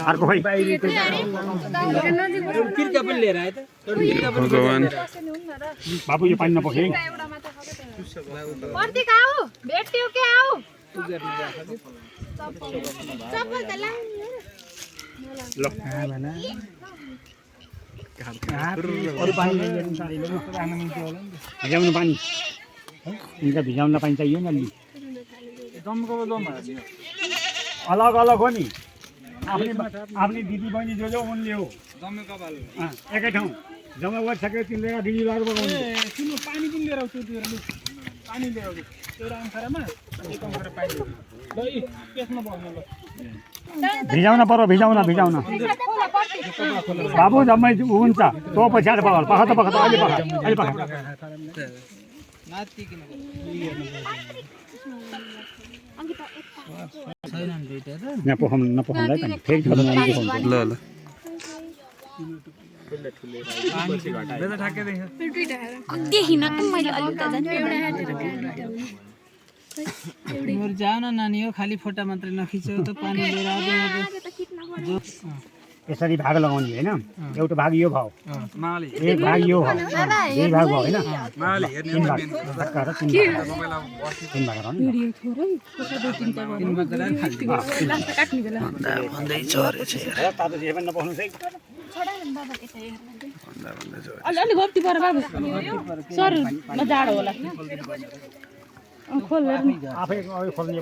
अर्को खै भगवान बाबु यो पानी नपखे भिजाउनु पानी भिजाउन पानी चाहियो नि अलि अलग अलग हो नि आफ्नै दिदी बहिनी जो उनले हो एकै ठाउँ जम्मा गरिसक्यो तिमीले दिदी लगेर बगाउनु पानी पनि लिएर आउँछु पानी लिएर आउँछु एउटा आँखारामा एक आँखारा पानी भिजाउन पर्यो भिजाउन बाबु जम्मै हुन्छ तँ पछाडि पख त अलि पख यहाँ नपखाउँदै त फेरि ल जाऊ न नानी हो खाली फोटा मात्रै नखिच्यो त पानी लिएर यसरी भाग लगाउने होइन एउटा भाग यो भाउ एक भाग यो भाउ दुई भाग भयो होइन तीन भाग आफै खोल्ने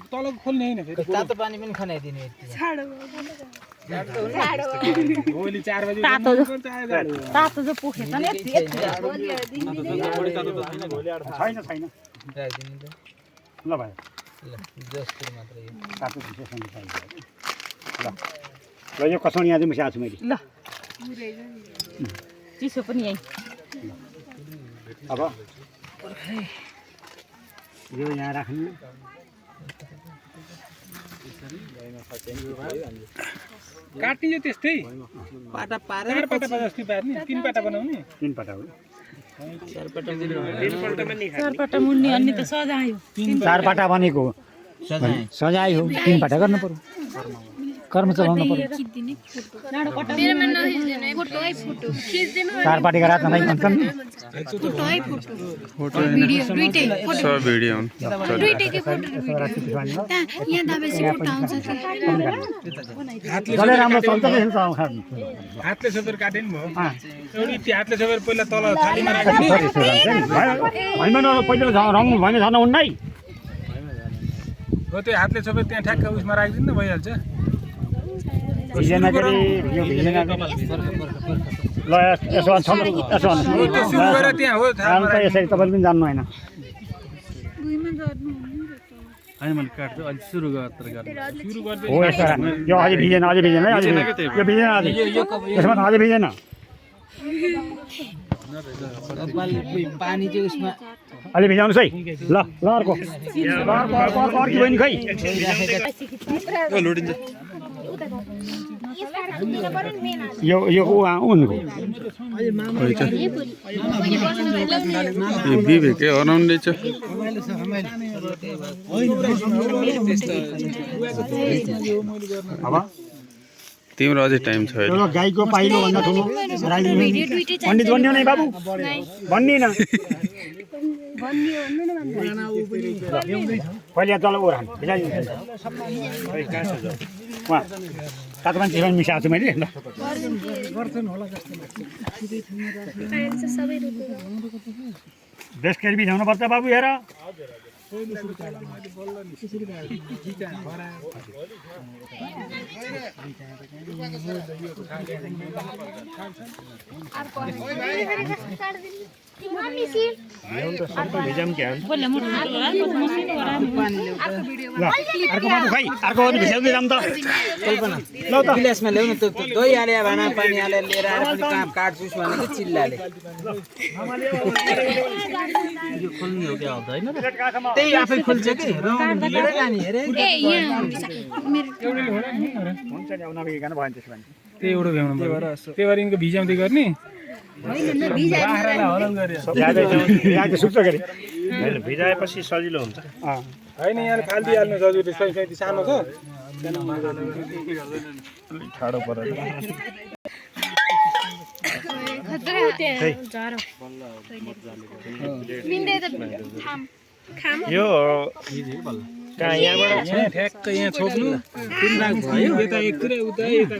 तल खोल्ने होइन तातो पानी पनि खनाइदिने तातो जो पोखे त नि छैन ल भाइ तातो ल यो कसौनी आज मिसाएको छु मैले ल चिसो पनि यही अब यो यहाँ राख्नु काटियो त्यस्तै पाटा पारेर जस्तै पार्ने तीन पाटा बनाउने तीन पाटा हो चार पाटा मुन्ने अन्य त सजायो चार पाटा बनेको सजाय हो तीन पाटा गर्नु पर्यो कर्म चलाउनु पर्यो चार पाटीको रातमा भाइ भन्छन् राम्रो चल्छ हातले सबर काटे नि भयो एउटा हातले सबर पहिला तल थालीमा राख्ने पहिला रङ भने झन् हुन्न है हो त्यो हातले सबै त्यहाँ ठ्याक्क उसमा राखिदिनु भइहाल्छ ल यसो यसरी तपाईँले पनि जान्नु होइन हो यस्तो यो अझै भिजेन है यो भिजेन यसमा त अझै भिजेन पानी चाहिँ उसमा अलि भिजाउनुहोस् है ल अर्को अर्की बहिनी खै यो उनको विवेकै हराउँदैछ तिम्रो अझै टाइम छ गाईको पाइलो भन्दा ठुलो पण्डित बन्यो नै बाबु भन्ने न पहिले तल ओरान तातो मान्छे मिसाएको छु मैले ल बेसकेरी बिझाउनु पर्छ बाबु हेर गिलासमा ल्याउनु त दही हाले भाँडा पानी हालेर लिएर आएर पनि काम काट्छुस् भनेको चिल्लाले यो खोल्ने हो क्या होइन त्यही आफै खुल्छ कि रङ हिँडेर जाने अरे एउटैले होला नि अरे हुन्छ नि अब नबिगान भयो त्यसो भने त्यही एउटा भ्याउनु त्यही भएर यिनको भिजाउँदै गर्ने बाख्रालाई हरण गरे यहाँ चाहिँ सुक्छ गरे होइन भिजाएपछि सजिलो हुन्छ होइन यहाँ फालिदिइहाल्नु सजिलो सही सानो छ ठाडो परेर यो कहाँ यहाँबाट यहाँ ठ्याक्क यहाँ छोप्नु तिन लाख भयो यता एकतिर उता यता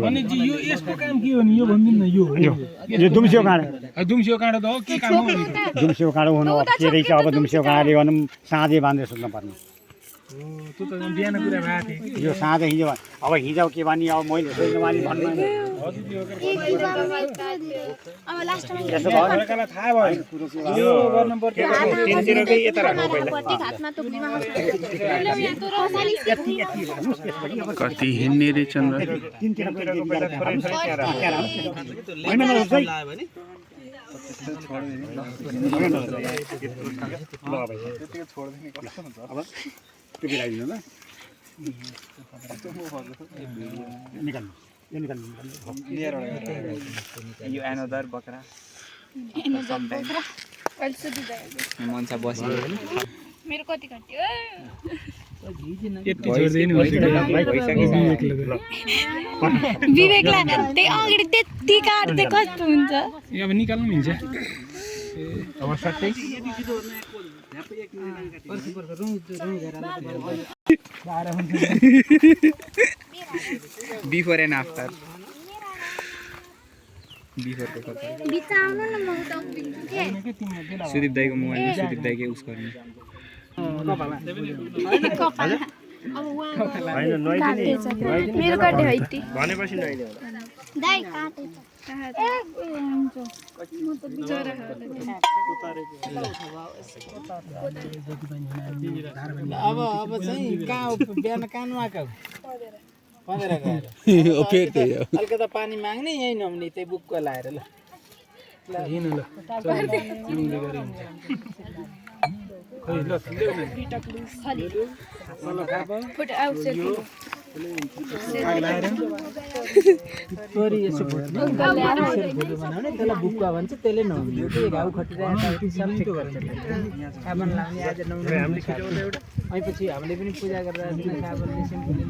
अनि जी यो यसको काम के हो नि यो भनिदिनु न यो दुम्सियो काँडा दुम्सियो काँडा त हो के काम हो दुम्सियो काँडो हुनु अब के रहेछ अब दुम्सियो काँडाले भनौँ साँझै बाँधेर सुत्नु पर्ने त्यो त बिहान कुरा भएको थियो यो साँझ हिजो अब हिजो के भने अब मैले सोच्नु भने भन्नु यसो भयो सरकारलाई थाहा भयो यो गर्नु पर्छ तिनतिरकै यता राख्नु पहिला कति हिँड्ने रहेछन् र टुपी लगाइदिनु ल निकाल्नु यो निकाल्नु यो एनोदर बकरा मन्छा बस्यो मेरो कति घट्यो यति छोड्दैन विवेकलाई त्यही अगाडि त्यति काट्दै कस्तो हुन्छ अब निकाल्नु मिल्छ अब सट्टै बिफोर एन्ड आफ्टर बिफोरको कता सुदीप दाईको मोबाइलमा सुदीप दाईकै उस गर्ने होइन नुहाइदिने मेरो काटे हैटी भनेपछि नुहाइदिने होला दाइ काटे अब चाहिँ कहाँ बिहान कहाँ नुहाएको अलिकति पानी माग्ने यहीँ नहुने त्यही बुकको लाएर ल हिँड ल त्यसलाई बुक्का भन्छ त्यसले नहुने घाउ खटिरहेको साबन लाउने आज नहुने पछि हामीले पनि पूजा गरेर साबनले सिम्पली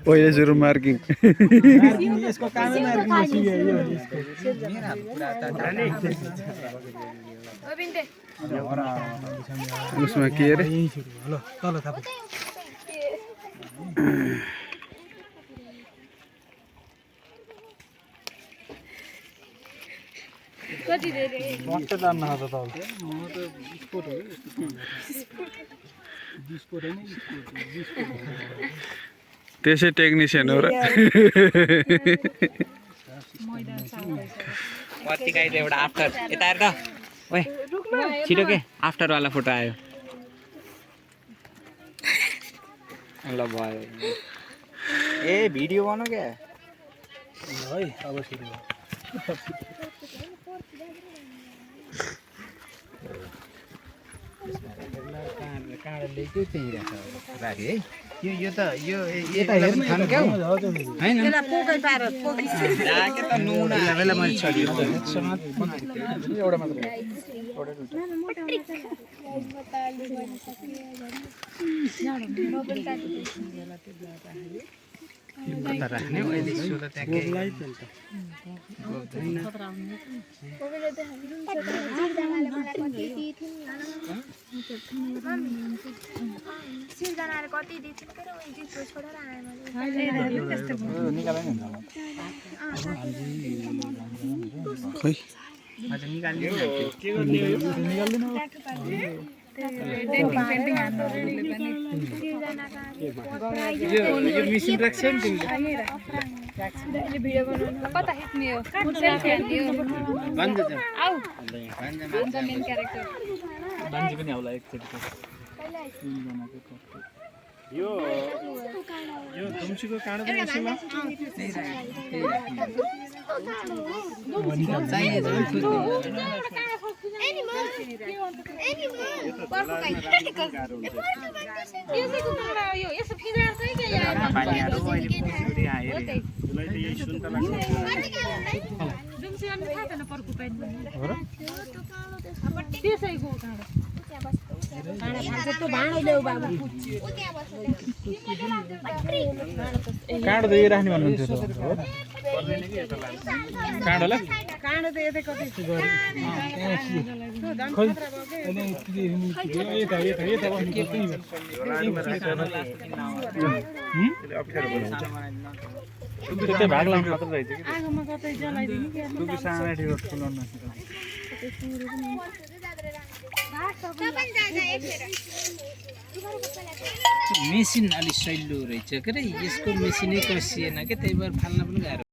पहिला सुरु मार्किङ यसको कामै मार्किङ उसमा के अरे ल तल थाप कति धेरै मस्त जान्न त तल म त स्पोर्ट हो स्पोर्ट हैन त्यसै टेक्निसियन हो र कति गाइले एउटा आफ्टर यता हेर त ओए छिटो के आफ्टर वाला फोटो आयो ल भयो ए भिडियो बनाऊ क्या है अब सुरु भयो यो त यो यता हेर्नु खानु क्या हैन के त नुना बेला मैले छडियो एउटा मात्र कता राख्ने अहिले सोला त्यहाँ खै निकाल्नु यो मेसिन राख्छौ नि तिमीले कता खिच्ने हो सेल्फी हान्ने हो भन्छ त आऊ भन्छ मेन क्यारेक्टर मान्छे पनि आउला एकचोटि यो तुमसीको काँडो पनि यसैमा चाहिने जति खुद यसो फिजाएर चाहिँ के यार पानीहरु अहिले पुरै आयो रे त्यसलाई त यही सुन्तला दुम्सी अनि थाहा छैन पर्कु पाइन हो र त्यसैको काँडो त यो राख्ने भन्नुहुन्छ त काँडोलाई काँडो त यतै कतै त्यतै भाग लाग्नु मात्र रहेछ कि आगोमा कतै जलाइदिनु के टुकी साँगाठीको फुलाउन मेसिन अलि सहिलो रहेछ के रे यसको मेसिनै कसिएन के त्यही भएर फाल्न पनि गाह्रो